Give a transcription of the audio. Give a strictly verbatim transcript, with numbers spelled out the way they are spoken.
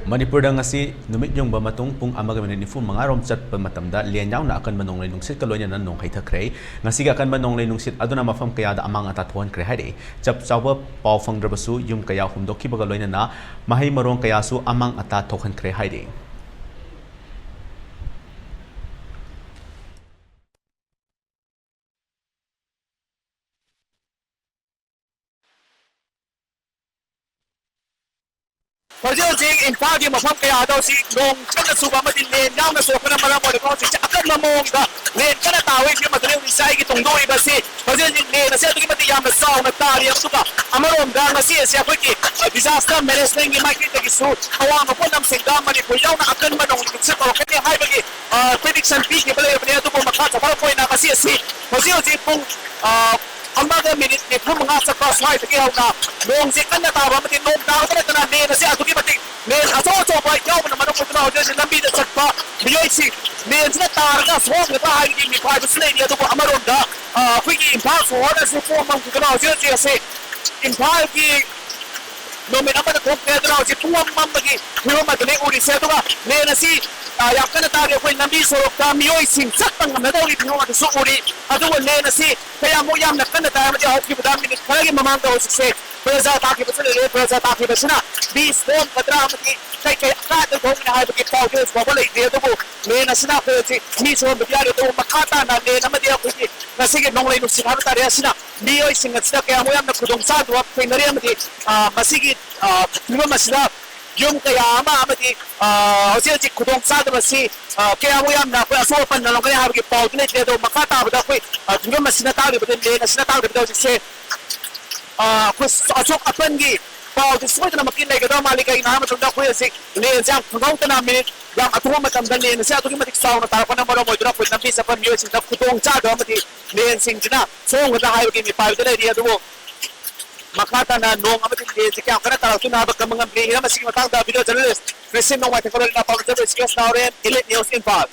ꯃꯅꯤꯄꯨꯔꯗ ꯉꯁꯤ ꯅꯨꯃꯤꯠ ꯌꯨꯡꯕ ꯃꯇꯨꯡ ꯄꯨꯡ ꯑꯃꯒ ꯃꯤꯅꯤꯠ ꯅꯤꯐꯨ ꯃꯉꯥ ꯔꯣꯝ ꯆꯠꯄ ꯃꯇꯝꯗ ꯂꯦꯟ ꯌꯥꯎꯅ ꯑꯀꯟꯕ ꯅꯣꯡꯂꯩ ꯅꯨꯡꯁꯤꯠꯀ ꯂꯣꯏꯅꯅ ꯅꯣꯡ ꯍꯩꯊꯈ꯭ꯔꯦ꯫ ꯉꯁꯤꯒꯤ ꯑꯀꯟꯕ ꯅꯣꯡꯂꯩ ꯅꯨꯡꯁꯤꯠ ꯑꯗꯨꯅ ꯃꯐꯝ ꯀꯌꯥꯗ ꯑꯃꯥꯡ ꯑꯇꯥ ꯊꯣꯛꯍꯟꯈ꯭ꯔꯦ ꯍꯥꯏꯔꯤ꯫ ꯆꯞ ꯆꯥꯕ ꯄꯥꯎ ꯐꯪꯗ꯭ꯔꯕꯁꯨ ꯌꯨꯝ ꯀꯌꯥ ꯍꯨꯝꯗꯣꯛꯈꯤꯕꯒ ꯂꯣꯏꯅꯅ ꯃꯍꯩ ꯃꯔꯣꯡ ꯀꯌꯥꯁꯨ ꯑꯃꯥꯡ ꯑꯇꯥ ꯊꯣꯛꯍꯟꯈ꯭ꯔꯦ ꯍꯥꯏꯔꯤ꯫ ꯍꯧꯖꯤꯛ ꯍꯧꯖꯤꯛ ꯏꯝꯐꯥꯜꯒꯤ ꯃꯐꯝ ꯀꯌꯥꯗ ꯍꯧꯖꯤꯛ ꯅꯣꯡ ꯀꯟꯅ ꯆꯨꯕ ꯑꯃꯗꯤ ꯂꯦꯟ ꯌꯥꯝꯅ ꯆꯨꯔꯛꯄꯅ ꯃꯔꯝ ꯑꯣꯏꯔꯒ ꯍꯧꯖꯤꯛꯁꯦ ꯑꯀꯟꯕ ꯃꯑꯣꯡꯗ ꯂꯦꯟ ꯀꯟꯅ ꯇꯥꯕꯒꯤ ꯐꯤꯕꯝ ꯑꯗꯨꯅ ꯍꯧꯖꯤꯛꯁꯦ ꯑꯩꯒꯤ ꯇꯨꯡꯗ ꯎꯔꯤꯕꯁꯤ꯫ ꯍꯧꯖꯤꯛ ꯍꯧꯖꯤꯛ ꯂꯦꯟ ꯑꯁꯤ ꯑꯗꯨꯛꯀꯤ ꯃꯇꯤꯛ ꯌꯥꯝꯅ ꯆꯥꯎꯅ ꯇꯥꯔꯤ꯫ ꯑꯗꯨꯒ ꯑꯃꯔꯣꯝꯗ ꯉꯁꯤ ꯑꯁꯤ ꯑꯩꯈꯣꯏꯒꯤ, ꯑ, disaster managementꯀꯤ ꯃꯥꯏꯀꯩꯗꯒꯤꯁꯨ ꯑꯋꯥꯡ ꯅꯣꯡꯄꯣꯛ ꯂꯝꯁꯤꯡꯗ ꯃꯅꯤꯄꯨꯔ ꯌꯥꯎꯅ ꯑꯀꯟꯕ ꯅꯣꯡ ꯅꯨꯡꯁꯤꯠ ꯇꯧꯔꯛꯀꯅꯤ ꯍꯥꯏꯕꯒꯤ, ꯑ, prediction ꯄꯤꯈꯤꯕ ꯂꯩꯔꯕꯅꯤ꯫ ꯑꯗꯨꯕꯨ ꯃꯈꯥ ꯆꯠꯊꯔꯛꯄ ꯑꯣꯏꯅ ꯉꯁꯤ ꯑꯁꯤ ꯍꯧꯖꯤꯛ ꯍꯧꯖꯤꯛ ꯄꯨꯡ, ꯑ, ꯑꯃꯒ ꯃꯤꯅꯤꯠ ꯅꯤꯐꯨ ꯃꯉꯥ ꯆꯠꯄ ꯁ꯭ꯋꯥꯏꯗꯒꯤ ꯍꯧꯅ ꯅꯣꯡꯁꯦ ꯀꯟꯅ ꯇꯥꯕ ꯑꯃꯗꯤ ꯅꯣꯡ ꯇꯥꯕꯗ ꯅꯠꯇꯅ ꯂꯦꯟ ꯑꯁꯤ ꯑꯗꯨꯛꯀꯤ ꯃꯇꯤꯛ ꯂꯦꯟ ꯑꯆꯧ ꯑꯆꯧꯕ ꯌꯥꯎꯕꯅ ꯃꯔꯝ ꯑꯣꯏꯗꯨꯅ ꯍꯧꯖꯤꯛ ꯍꯧꯖꯤꯛ ꯂꯝꯕꯤꯗ ꯆꯠꯄ ꯃꯤꯑꯣꯏꯁꯤꯡ ꯂꯦꯟꯁꯤꯅ ꯇꯥꯔꯒ ꯁꯣꯛꯍꯟꯒꯗ꯭ꯔꯥ ꯍꯥꯏꯕꯒꯤ ꯃꯤꯈꯥꯏꯕꯁꯨ ꯂꯩꯔꯤ꯫ ꯑꯗꯨꯕꯨ ꯑꯃꯔꯣꯝꯗ, ꯑ, ꯑꯩꯈꯣꯏꯒꯤ ꯏꯝꯐꯥꯜ ꯁꯣꯍꯣꯔ ꯑꯁꯤ ꯄꯨꯝꯃꯝ ꯃꯝꯈꯤꯗꯨꯅ ꯍꯧꯖꯤꯛ ꯍꯧꯖꯤꯛ ꯑꯁꯤ ꯏꯝꯐꯥꯜꯒꯤ ꯅꯨꯃꯤꯠ ꯑꯃꯗ ꯊꯣꯛꯇꯦ꯫ ꯑꯗꯨꯅ ꯍꯧꯖꯤꯛ ꯄꯨꯝꯃꯝ ꯃꯝꯕꯒꯤ ꯐꯤꯕꯝ ꯑꯗꯨꯅꯤ ꯎꯔꯤꯁꯦ꯫ ꯑꯗꯨꯒ ꯂꯦꯟ ꯑꯁꯤ, ꯑ, ꯌꯥꯝ ꯀꯟꯅ ꯇꯥꯔꯤ꯫ ꯑꯩꯈꯣꯏ ꯂꯝꯕꯤ ꯁꯣꯔꯣꯛꯇ ꯃꯤꯑꯣꯏꯁꯤꯡ ꯆꯠꯄ ꯉꯝꯅꯗꯕꯒꯤ ꯐꯤꯕꯝ ꯑꯗꯨꯁꯨ ꯎꯔꯤ꯫ ꯑꯗꯨꯒ ꯂꯦꯟ ꯑꯁꯤ ꯀꯌꯥꯃꯨꯛ ꯌꯥꯝꯅ ꯀꯟꯅ ꯇꯥꯏ ꯑꯃꯗꯤ ꯍꯧꯈꯤꯕꯗ ꯃꯤꯅꯤꯠ ꯈꯔꯒꯤ ꯃꯃꯥꯡꯗ ꯍꯧꯖꯤꯛꯁꯦ ꯄ꯭ꯔꯦꯖꯥ ꯇꯥꯈꯤꯕꯁꯨ ꯂꯩꯔꯦ꯫ ꯄ꯭ꯔꯦꯖꯥ ꯇꯥꯈꯤꯕꯁꯤꯅ ꯃꯤ ꯁꯣꯛꯂꯝꯒꯗ꯭ꯔꯥ ꯑꯃꯗꯤ ꯀꯩ ꯀꯩ ꯑꯀꯥꯏꯕ ꯊꯣꯛꯀꯅꯤ ꯍꯥꯏꯕꯒꯤ ꯄꯥꯎꯗꯤ ꯍꯧꯖꯤꯛ ꯐꯥꯎꯕ ꯂꯩꯇ꯭ꯔꯤ꯫ ꯑꯗꯨꯕꯨ ꯂꯦꯟ ꯑꯁꯤꯅ ꯑꯩꯈꯣꯏ ꯍꯧꯖꯤꯛ ꯃꯤ ꯁꯣꯛꯍꯟꯕꯗꯤ ꯌꯥꯔꯦ꯫ ꯑꯗꯨꯕꯨ ꯃꯈꯥ ꯇꯥꯅ ꯂꯦꯟ ꯑꯃꯗꯤ ꯑꯩꯈꯣꯏꯒꯤ ꯉꯁꯤꯒꯤ ꯅꯣꯡꯂꯩ ꯅꯨꯡꯁꯤꯠ ꯍꯥꯏꯕ ꯇꯥꯔꯦ, ꯑꯁꯤꯅ ꯃꯤꯑꯣꯏꯁꯤꯡ ꯑꯁꯤꯗ ꯀꯌꯥꯃꯨꯛ ꯌꯥꯝꯅ ꯈꯨꯗꯣꯡ ꯆꯥꯗꯕ ꯊꯦꯡꯅꯔꯤ ꯑꯃꯗꯤ, ꯑ, ꯃꯁꯤꯒꯤ, ꯑ, ꯐꯤꯕꯝ ꯑꯁꯤꯗ ꯌꯨꯝ ꯀꯌꯥ ꯑꯃ ꯑꯃꯗꯤ, ꯑ, ꯍꯧꯖꯤꯛ ꯍꯧꯖꯤꯛ ꯈꯨꯗꯣꯡ ꯆꯥꯗꯕꯁꯤ, ꯑ, ꯀꯌꯥꯃꯨꯛ ꯌꯥꯝꯅ ꯑꯩꯈꯣꯏ ꯑꯁꯣꯛ ꯑꯄꯟ ꯅꯪꯂꯛꯀꯅꯤ ꯍꯥꯏꯕꯒꯤ ꯄꯥꯎꯗꯤ ꯂꯩꯇ꯭ꯔꯦ꯫ ꯑꯗꯣ ꯃꯈꯥ ꯇꯥꯕꯗ ꯑꯩꯈꯣꯏ, ꯑ, ꯐꯤꯕꯝ ꯑꯁꯤꯅ ꯇꯥꯛꯂꯤꯕꯗꯤ, ꯂꯦꯟ ꯑꯁꯤꯅ ꯇꯥꯛꯂꯤꯕꯗꯤ ꯍꯧꯖꯤꯛꯁꯦ, ꯑ, ꯑꯩꯈꯣꯏ ꯑꯁꯣꯛ ꯑꯄꯟꯒꯤ ꯄꯥꯎꯗꯤ ꯁꯣꯏꯗꯅꯃꯛꯀꯤ ꯂꯩꯒꯗꯕ ꯃꯥꯜꯂꯤ꯫ ꯀꯩꯒꯤꯅꯣ ꯍꯥꯏꯕ ꯃꯇꯝꯗ ꯑꯩꯈꯣꯏ ꯍꯧꯖꯤꯛ ꯂꯦꯟꯁꯦ ꯌꯥꯝ ꯈꯪꯍꯧꯗꯅ ꯃꯤꯅꯤꯠ ꯌꯥꯝ ꯑꯊꯨꯕ ꯃꯇꯝꯗ ꯂꯦꯟ ꯑꯁꯤ ꯑꯗꯨꯛꯀꯤ ꯃꯇꯤꯛ ꯆꯥꯎꯅ ꯇꯥꯔꯛꯄꯅ ꯃꯔꯝ ꯑꯣꯏꯗꯨꯅ ꯑꯩꯈꯣꯏ ꯂꯝꯕꯤ ꯆꯠꯄ ꯃꯤꯑꯣꯏꯁꯤꯡꯗ ꯈꯨꯗꯣꯡ ꯆꯥꯗꯕ ꯑꯃꯗꯤ ꯂꯦꯟꯁꯤꯡꯁꯤꯅ ꯁꯣꯛꯍꯟꯒꯗ꯭ꯔꯥ ꯍꯥꯏꯕꯒꯤ ꯃꯤꯄꯥꯏꯕꯗ ꯂꯩꯔꯤ꯫ ꯑꯗꯨꯕꯨ ꯃꯈꯥ ꯇꯥꯅ ꯅꯣꯡ ꯑꯃꯗꯤ ꯂꯦꯟꯁꯤ ꯀꯌꯥꯝ ꯀꯟꯅ ꯇꯥꯔꯛꯇꯣꯏꯅꯣ ꯍꯥꯏꯕ ꯈꯪꯕ ꯉꯝꯗ꯭ꯔꯤ꯫ ꯍꯤꯔꯝ ꯑꯁꯤꯒꯤ ꯃꯇꯥꯡꯗ video journalist ꯀ꯭ꯔꯤꯁꯇꯤꯟ ꯅꯣꯡꯃꯥꯏꯊꯦꯝ ꯈꯣꯏꯔꯣꯏꯅ ꯄꯥꯎꯗꯝꯖꯕ ꯁꯤꯀꯦꯁ ꯅꯥꯎꯔꯦꯟ, Elite News, ꯏꯝꯐꯥꯜ꯫